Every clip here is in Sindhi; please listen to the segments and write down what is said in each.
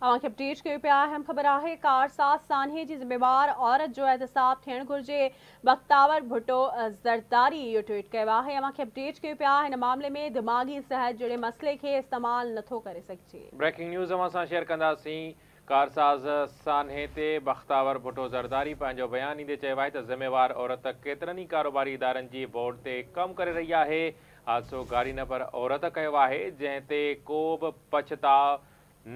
اوهان کي اپڊيٽ ڪيون پيا اهم خبر آهي ڪارساز سانحي جي ذميوار عورت جو احتساب ٿيڻ گهرجي بختاور ڀٽو زرداري اهو ٽوئيٽ ڪيو آهي اوهان کي اپڊيٽ ڪيون پيا هن معاملي ۾ دماغي صحت جهڙي مسئلي کي استعمال نٿو ڪري سگهجي. بريڪنگ نيوز اوهان سان شيئر ڪنداسين ڪارساز سانحي تي بختاور ڀٽو زرداري پنهنجو بيان ڏيندي چيو آهي ته ذميوار عورت ڪيترن ئي ڪاروباري ادارن جي بورڊ تي ڪم ڪري رهي آهي حادثو گاڏي نه پر عورت ڪيو آهي جنهن تي ڪو به پڇتاء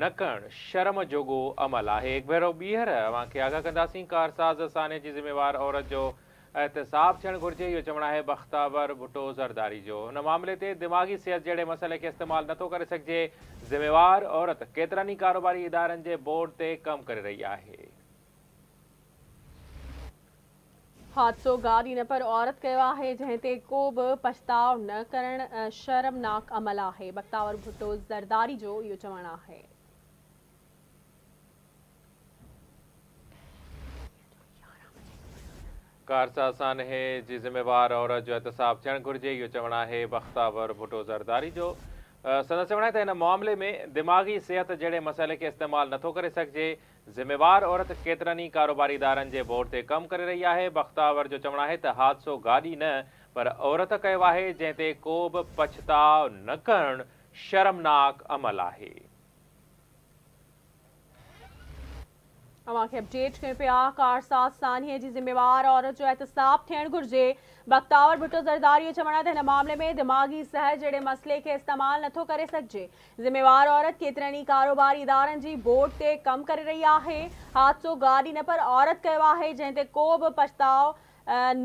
نه ڪرڻ شرم جوڳو عمل آهي. هڪ ڀيرو ٻيهر اوهان کي آگاهه ڪنداسين ڪارساز سانحي جي ذميوار عورت جو احتساب ٿيڻ گهرجي اهو چوڻ آهي بختاور ڀٽو زرداري جو. هن معاملي تي دماغي صحت جهڙي مسئلي کي استعمال نٿو ڪري سگهجي ذميوار عورت ڪيترن ئي ڪاروباري ادارن جي بورڊ تي ڪم ڪري رهي آهي. حادثو گاڏي نه پر عورت ڪيو آهي جنهن تي ڪو به پڇتاء نه ڪرڻ شرمناڪ عمل آهي بختاور ڀٽو زرداري جو اهو چوڻ آهي. ڪارساز سانحي جي ذميوار عورت جو احتساب ٿيڻ گهرجي اهو چوڻ آهي بختاور ڀٽو زرداري جو. سندس چوڻ آهي ته هن معاملي ۾ دماغي صحت جهڙي مسئلي کي استعمال نٿو ڪري سگهجي، ذميوار عورت ڪيترن ئي ڪاروباري ادارن جي بورڊ تي ڪم ڪري رهي آهي، بختاور جو چوڻ آهي ته حادثو گاڏي نه پر عورت ڪيو آهي، جنهن تي ڪو به پڇتاء نه ڪرڻ شرمناڪ عمل آهي. اوهان کي اپڊيٽ ڪيون پيا ڪارساز سانحي جي ذميوار عورت جو احتساب ٿيڻ گهرجي بختاور ڀٽو زرداري جو چوڻ آهي ته هن معاملي ۾ دماغي صحت جهڙي مسئلي کي استعمال نٿو ڪري سگهجي ذميوار عورت ڪيترن ئي ڪاروباري ادارن جي بورڊ تي ڪم ڪري رهي آهي حادثو گاڏي نه پر عورت ڪيو آهي جنهن تي ڪو به پڇتاء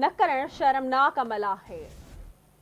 نه ڪرڻ شرمناڪ عمل آهي.